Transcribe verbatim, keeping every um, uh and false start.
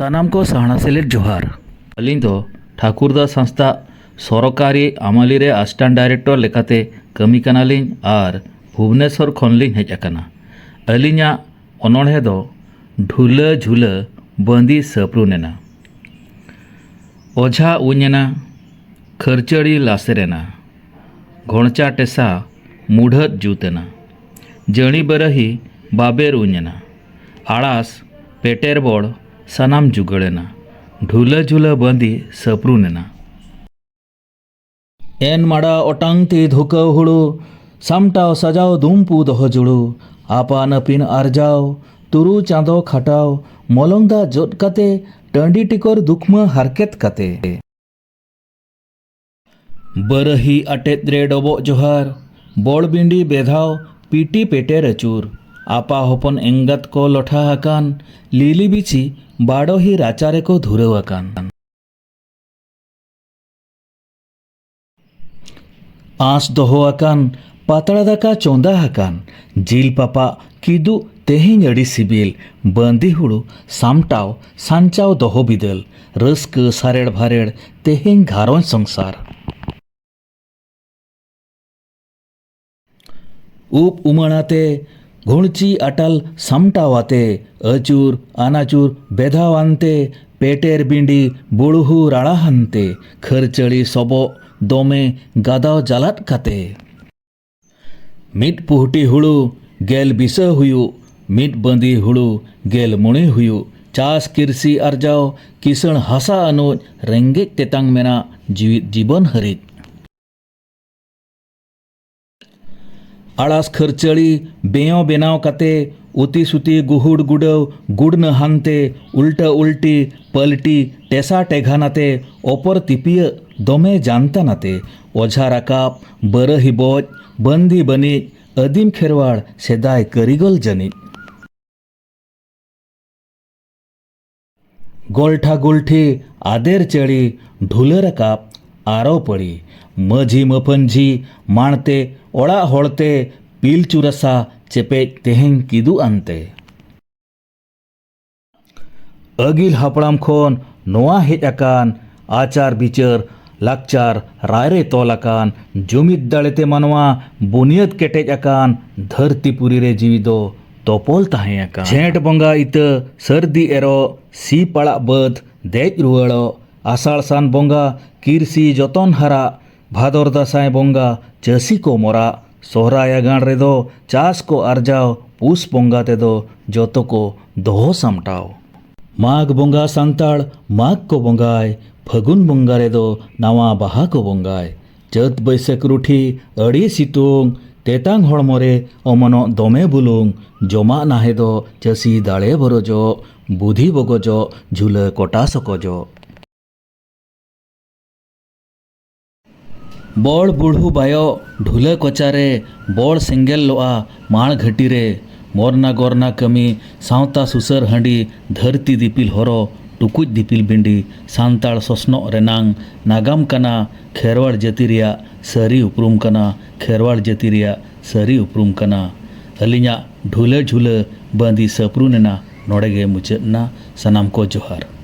ᱥᱟᱱᱟᱢ ᱠᱚ ᱥᱟᱦᱱᱟ ᱥᱮᱞᱮᱫ ᱡᱚᱦᱟᱨ᱾ ᱟᱹᱞᱤᱧ ᱫᱚ ᱴᱷᱟᱠᱩᱨᱫᱟᱥ ᱦᱟᱸᱥᱫᱟ ᱥᱚᱨᱚᱠᱟᱨᱤ ᱟᱢᱟᱞᱤ ᱨᱮ ᱟᱥᱤᱥᱴᱮᱱᱴ ᱰᱟᱭᱨᱮᱠᱴᱚᱨ ᱞᱮᱠᱟᱛᱮ ᱠᱟᱹᱢᱤ ᱠᱟᱱᱟᱞᱤᱧ ᱟᱨ ᱵᱷᱩᱵᱽᱱᱮᱥᱚᱨ ᱠᱷᱚᱱ ᱞᱤᱧ ᱦᱮᱡ ᱟᱠᱟᱱᱟ᱾ ᱟᱹᱞᱤᱧᱟᱜ ᱚᱱᱚᱬᱦᱮ ᱫᱚ ᱰᱷᱩᱞᱟᱹ ᱡᱷᱩᱞᱟᱹ ᱵᱟᱸᱫᱤ ᱥᱟᱹᱯᱨᱩᱱ ᱮᱱᱟ᱾ ᱚᱡᱷᱟ ᱩᱧ ᱮᱱᱟ, ᱠᱷᱟᱹᱨᱪᱟᱹᱲᱤ ᱞᱟᱥᱮᱨ ᱮᱱᱟ, ᱜᱷᱚᱬᱪᱟ ᱴᱮᱥᱟ ᱢᱩᱰᱷᱟᱹᱫ ᱡᱩᱛ ᱮᱱᱟ, ᱡᱟᱹᱬᱤ ᱵᱟᱹᱨᱟᱹᱦᱤ ᱵᱟᱵᱮᱨ ᱩᱧ ᱮᱱᱟ, ᱟᱲᱟᱥ ᱯᱮᱴᱮᱨ ᱵᱚᱲ ᱥᱟᱱᱟᱢ ᱡᱩᱜᱟᱹᱲ ᱮᱱᱟ, ᱰᱷᱩᱞᱟᱹ ᱡᱷᱩᱞᱟᱹ ᱵᱟᱸᱫᱤ ᱥᱟᱹᱯᱨᱩᱱ ᱮᱱᱟ᱾ ᱮᱱ ᱢᱟᱲᱟ ᱚᱴᱟᱝ ᱛᱤ ᱫᱷᱩᱠᱟᱹᱣ ᱦᱩᱲᱩ, ᱥᱟᱢᱴᱟᱣ ᱥᱟᱡᱟᱣ ᱫᱩᱢᱯᱩ ᱫᱚᱦᱚ ᱡᱩᱲᱩ, ᱟᱯᱟᱱ ᱟᱹᱯᱤᱱ ᱟᱨᱡᱟᱣ, ᱛᱩᱨᱩ ᱪᱟᱸᱫᱚ ᱠᱷᱟᱴᱟᱣ, ᱢᱚᱞᱚᱝ ᱫᱟᱜ ᱡᱚᱫ ᱠᱟᱛᱮ, ᱴᱟᱺᱰᱤ ᱴᱤᱠᱚᱨ ᱫᱩᱠᱷᱢᱟᱹ ᱦᱟᱨᱠᱮᱛ ᱠᱟᱛᱮ᱾ ᱵᱟᱹᱨᱟᱹᱦᱤ ᱟᱴᱮᱫ ᱨᱮ ᱰᱚᱵᱚᱜ ᱡᱚᱦᱟᱨ, ᱵᱚᱲ ᱵᱤᱸᱰᱤ ᱵᱮᱫᱷᱟᱣ, ᱯᱤᱴᱤ ᱯᱮᱴᱮᱨ ᱟᱹᱪᱩᱨ, ᱟᱯᱟ ᱦᱚᱯᱚᱱ ᱮᱸᱜᱟᱛ ᱠᱚ ᱞᱚᱴᱷᱟ ᱟᱠᱟᱱ, ᱞᱤᱞᱤ ᱵᱤᱪᱷᱤ ᱵᱟᱰᱚᱦᱤ ᱨᱟᱪᱟ ᱨᱮᱠᱚ ᱫᱷᱩᱨᱟᱹᱣ ᱟᱠᱟᱱ᱾ ᱟᱸᱥ ᱫᱚᱦᱚ ᱟᱠᱟᱱ, ᱯᱟᱛᱲᱟ ᱫᱟᱠᱟ ᱪᱚᱸᱫᱟ ᱟᱠᱟᱱ, ᱡᱤᱞ ᱯᱟᱯᱟᱜ ᱠᱤᱫᱩᱜ ᱛᱮᱦᱮᱧ ᱟᱹᱰᱤ ᱥᱤᱵᱤᱞ, ᱵᱟᱸᱫᱤ ᱦᱩᱲᱩ ᱥᱟᱢᱴᱟᱣ ᱥᱟᱧᱪᱟᱣ ᱫᱚᱦᱚ ᱵᱤᱫᱟᱹᱞ, ᱨᱟᱹᱥᱠᱟᱹ ᱥᱟᱨᱮᱲ ᱵᱷᱟᱨᱮᱲ ᱛᱮᱦᱮᱧ ᱜᱷᱟᱨᱚᱸᱡᱽ ᱥᱚᱝᱥᱟᱨ᱾ ᱩᱵ ᱩᱢᱟᱹᱬ ᱟᱛᱮ, ᱜᱷᱩᱬᱪᱤ ᱟᱴᱟᱞ ᱥᱟᱢᱴᱟᱣ ᱟᱛᱮ, ᱟᱹᱪᱩᱨ ᱟᱱᱟᱪᱩᱨ ᱵᱮᱫᱷᱟᱣ ᱟᱱᱛᱮ, ᱯᱮᱴᱮᱨ ᱵᱤᱸᱰᱤ ᱵᱩᱲᱦᱩ ᱨᱟᱲᱟ ᱦᱟᱱᱛᱮ, ᱠᱷᱟᱹᱨᱪᱟᱹᱲᱤ ᱥᱚᱵᱚᱜ ᱫᱚᱢᱮ ᱜᱟᱫᱟᱣ ᱡᱟᱞᱟᱫ ᱠᱟᱛᱮ᱾ ᱢᱤᱫ ᱯᱩᱦᱴᱤ ᱦᱩᱲᱩ ᱜᱮᱞ ᱵᱤᱥᱟᱹ ᱦᱩᱭᱩᱜ, ᱢᱤᱫ ᱵᱟᱸᱫᱤ ᱦᱩᱲᱩ ᱜᱮᱞ ᱢᱚᱬᱮ ᱦᱩᱭᱩᱜ, ᱪᱟᱥ ᱠᱤᱨᱥᱤ ᱟᱨᱡᱟᱣ ᱠᱤᱥᱟᱹᱬ ᱦᱟᱥᱟ ᱟᱹᱱᱩᱡ, ᱨᱮᱸᱜᱮᱡ ᱛᱮᱛᱟᱝ ᱢᱮᱱᱟᱜ ᱡᱤᱣᱤᱫ ᱡᱤᱵᱚᱱ ᱦᱟᱹᱨᱤᱡ᱾ ᱟᱲᱟᱥ ᱠᱷᱟᱹᱨᱪᱟᱹᱲᱤ ᱵᱮᱸᱭᱚ ᱵᱮᱱᱟᱣ ᱠᱟᱛᱮ, ᱩᱛᱤ ᱥᱩᱛᱤ ᱜᱩᱦᱩᱲ ᱜᱩᱰᱟᱹᱣ ᱜᱩᱰᱱᱟᱹ ᱦᱟᱱᱛᱮ, ᱩᱞᱴᱟᱹ ᱩᱞᱴᱤ ᱯᱟᱹᱞᱴᱤ ᱴᱮᱥᱟ ᱴᱮᱜᱷᱟᱱ ᱟᱛᱮ, ᱚᱯᱚᱨ ᱛᱤᱯᱤᱭᱟᱹᱜ ᱫᱚᱢᱮ ᱡᱟᱱᱛᱟᱱ ᱟᱛᱮ, ᱚᱡᱷᱟ ᱨᱟᱠᱟᱵ ᱵᱟᱹᱨᱟᱹᱦᱤ ᱵᱚᱡ ᱵᱟᱹᱱᱫᱤ ᱵᱟᱹᱱᱤᱡ, ᱟᱹᱫᱤᱢ ᱠᱷᱮᱨᱣᱟᱲ ᱥᱮᱫᱟᱭ ᱠᱟᱹᱨᱤᱜᱚᱞ ᱡᱟᱹᱱᱤᱡ᱾ ᱜᱚᱞᱴᱷᱟ ᱜᱩᱞᱴᱷᱤ ᱟᱫᱮᱨ ᱪᱟᱹᱲᱤ ᱰᱷᱩᱞᱟᱹ ᱨᱟᱠᱟᱵ ᱟᱨᱚ ᱯᱟᱹᱲᱤ, ᱢᱟᱹᱡᱷᱤ ᱢᱟᱹᱯᱷᱟᱹᱱᱡᱷᱤ ᱢᱟᱬᱛᱮ ᱚᱲᱟᱜ ᱦᱚᱲᱛᱮ, ᱯᱤᱞᱪᱩ ᱨᱟᱥᱟ ᱪᱮᱯᱮᱡ ᱛᱮᱦᱮᱧ ᱠᱤᱫᱩᱜ ᱟᱱᱛᱮ᱾ ᱟᱹᱜᱤᱞ ᱦᱟᱯᱲᱟᱢ ᱠᱷᱚᱱ ᱱᱚᱣᱟ ᱦᱮᱡ ᱟᱠᱟᱱ ᱟᱪᱟᱨ ᱵᱤᱪᱟᱹᱨ ᱞᱟᱠᱪᱟᱨ ᱨᱟᱭ ᱨᱮ ᱛᱚᱞ ᱟᱠᱟᱱ ᱡᱩᱢᱤᱫ ᱫᱟᱲᱮᱛᱮ ᱢᱟᱱᱣᱟ ᱵᱩᱱᱤᱭᱟᱹᱫ ᱠᱮᱴᱮᱡ ᱟᱠᱟᱱ ᱫᱷᱟᱹᱨᱛᱤ ᱯᱩᱨᱤ ᱨᱮ ᱡᱤᱣᱤ ᱫᱚ ᱛᱚᱯᱚᱞ ᱛᱟᱦᱮᱸ ᱟᱠᱟᱱ᱾ ᱡᱷᱮᱸᱴ ᱵᱚᱸᱜᱟ ᱤᱛᱟᱹ ᱥᱟᱹᱨᱫᱤ ᱮᱨᱚᱜ ᱥᱤ ᱯᱟᱲᱟᱜ ᱵᱟᱹᱫᱽ ᱫᱮᱡ ᱨᱩᱣᱟᱹᱲᱚᱜ ᱟᱥᱟᱲ ᱥᱟᱱ ᱵᱚᱸᱜᱟ ᱠᱤᱨᱥᱤ ᱡᱚᱛᱚᱱ ᱦᱟᱨᱟᱜ ᱵᱷᱟᱫᱚᱨ ᱫᱟᱸᱥᱟᱭ ᱵᱚᱸᱜᱟ ᱪᱟᱹᱥᱤ ᱠᱚ ᱢᱚᱨᱟᱜ ᱥᱚᱦᱨᱟᱭ ᱟᱜᱟᱲ ᱨᱮᱫᱚ ᱪᱟᱥ ᱠᱚ ᱟᱨᱡᱟᱣ ᱯᱩᱥ ᱵᱚᱸᱜᱟ ᱛᱮᱫᱚ ᱡᱚᱛᱚ ᱠᱚ ᱫᱚᱦᱚ ᱥᱟᱢᱴᱟᱣ᱾ ᱢᱟᱜᱽ ᱵᱚᱸᱜᱟ ᱥᱟᱱᱛᱟᱲ ᱢᱟᱜᱽ ᱠᱚ ᱵᱚᱸᱜᱟᱭ, ᱯᱷᱟᱹᱜᱩᱱ ᱵᱚᱸᱜᱟ ᱨᱮᱫᱚ ᱱᱟᱣᱟ ᱵᱟᱦᱟ ᱠᱚ ᱵᱚᱸᱜᱟᱭ᱾ ᱪᱟᱹᱛ ᱵᱟᱹᱭᱥᱟᱹᱠᱷ ᱨᱩᱴᱷᱤ ᱟᱹᱰᱤ ᱥᱤᱛᱩᱝ, ᱛᱮᱛᱟᱝ ᱦᱚᱲᱢᱚ ᱨᱮ ᱚᱢᱚᱱᱚᱜ ᱫᱚᱢᱮ ᱵᱩᱞᱩᱝ, ᱡᱚᱢᱟᱜ ᱱᱟᱦᱮ ᱫᱚ ᱪᱟᱹᱥᱤ ᱫᱟᱲᱮ ᱵᱚᱨᱚᱡᱚᱜ, ᱵᱩᱫᱷᱤ ᱵᱚᱜᱚᱡᱚᱜ, ᱡᱷᱩᱞᱟᱹ ᱠᱚᱴᱟ ᱥᱚᱠᱚᱡᱚᱜ᱾ ᱵᱚᱲ ᱵᱩᱲᱦᱩ ᱵᱟᱭᱚᱜ ᱰᱷᱩᱞᱟᱹ ᱠᱚᱪᱟᱨᱮ, ᱵᱚᱲ ᱥᱮᱸᱜᱮᱞ ᱞᱚᱜᱼᱟ ᱢᱟᱲ ᱜᱷᱟᱹᱴᱤ ᱨᱮ᱾ ᱢᱚᱨᱱᱟ ᱜᱚᱨᱱᱟ ᱠᱟᱹᱢᱤ, ᱥᱟᱶᱛᱟ ᱥᱩᱥᱟᱹᱨ ᱦᱟᱺᱰᱤ, ᱫᱷᱟᱹᱨᱛᱤ ᱫᱤᱯᱤᱞ ᱦᱚᱨᱚ, ᱴᱩᱠᱩᱡ ᱫᱤᱯᱤᱞ ᱵᱤᱸᱰᱤ, ᱥᱟᱱᱛᱟᱲ ᱥᱚᱥᱱᱚᱜ ᱨᱮᱱᱟᱝ ᱱᱟᱜᱟᱢ ᱠᱟᱱᱟ᱾ ᱠᱷᱮᱨᱣᱟᱲ ᱡᱟᱹᱛᱤ ᱨᱮᱭᱟᱜ ᱥᱟᱹᱨᱤ ᱩᱯᱨᱩᱢ ᱠᱟᱱᱟ, ᱠᱷᱮᱨᱣᱟᱲ ᱡᱟᱹᱛᱤ ᱨᱮᱭᱟᱜ ᱥᱟᱹᱨᱤ ᱩᱯᱨᱩᱢ ᱠᱟᱱᱟ᱾ ᱟᱹᱞᱤᱧᱟᱜ ᱰᱷᱩᱞᱟᱹ ᱰᱷᱩᱞᱟᱹ ᱵᱟᱸᱫᱤ ᱥᱟᱹᱯᱨᱩᱱ ᱮᱱᱟ, ᱱᱚᱰᱮ ᱜᱮ ᱢᱩᱪᱟᱹᱫ ᱮᱱᱟ᱾ ᱥᱟᱱᱟᱢ ᱠᱚ ᱡᱚᱦᱟᱨ᱾